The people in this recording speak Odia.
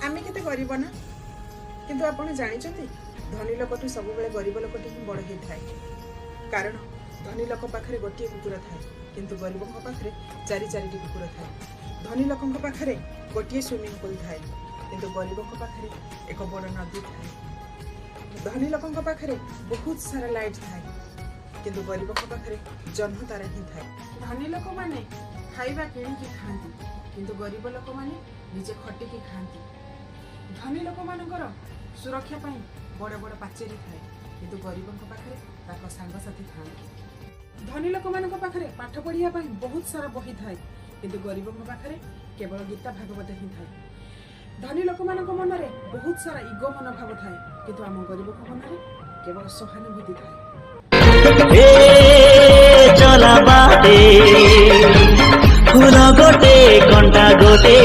ଆମେ କେତେ ଗରିବ ନା? କିନ୍ତୁ ଆପଣ ଜାଣିଛନ୍ତି, ଧନୀ ଲୋକଠୁ ସବୁବେଳେ ଗରିବ ଲୋକଟି ହିଁ ବଡ଼ ହେଇଥାଏ। କାରଣ ଧନୀ ଲୋକ ପାଖରେ ଗୋଟିଏ କୁକୁର ଥାଏ, କିନ୍ତୁ ଗରିବଙ୍କ ପାଖରେ ଚାରି ଚାରିଟି କୁକୁର ଥାଏ। ଧନୀ ଲୋକଙ୍କ ପାଖରେ ଗୋଟିଏ ସୁଇମିଂ ପୁଲ୍ ଥାଏ, କିନ୍ତୁ ଗରିବଙ୍କ ପାଖରେ ଏକ ବଡ଼ ନଦୀ ଥାଏ। ଧନୀ ଲୋକଙ୍କ ପାଖରେ ବହୁତ ସାରା ଲାଇଟ୍ ଥାଏ, କିନ୍ତୁ ଗରିବଙ୍କ ପାଖରେ ଜହ୍ନ ତାରା ହିଁ ଥାଏ। ଧନୀ ଲୋକମାନେ ଖାଇବା କିଣିକି ଖାଆନ୍ତି, କିନ୍ତୁ ଗରିବ ଲୋକମାନେ ନିଜେ ଖଟିକି ଖାଆନ୍ତି। ଧନୀ ଲୋକମାନଙ୍କର ସୁରକ୍ଷା ପାଇଁ ବଡ଼ ବଡ଼ ପାଚେରୀ ଥାଏ, କିନ୍ତୁ ଗରିବଙ୍କ ପାଖରେ ତାଙ୍କ ସାଙ୍ଗସାଥି ଥାଆନ୍ତି। ଧନୀ ଲୋକମାନଙ୍କ ପାଖରେ ପାଠ ପଢ଼ିବା ପାଇଁ ବହୁତ ସାରା ବହି ଥାଏ, କିନ୍ତୁ ଗରିବଙ୍କ ପାଖରେ କେବଳ ଗୀତା ଭାଗବତ ହିଁ ଥାଏ। ଧନୀ ଲୋକମାନଙ୍କ ମନରେ ବହୁତ ସାରା ଇଗୋ ମନୋଭାବ ଥାଏ, କିନ୍ତୁ ଆମ ଗରିବଙ୍କ ମନରେ କେବଳ ସହାନୁଭୂତି ଥାଏ। ଏ ଚଲା ବାଟେ ଫୁଲ ଗୋଟେ, କଣ୍ଟା ଗୋଟେ।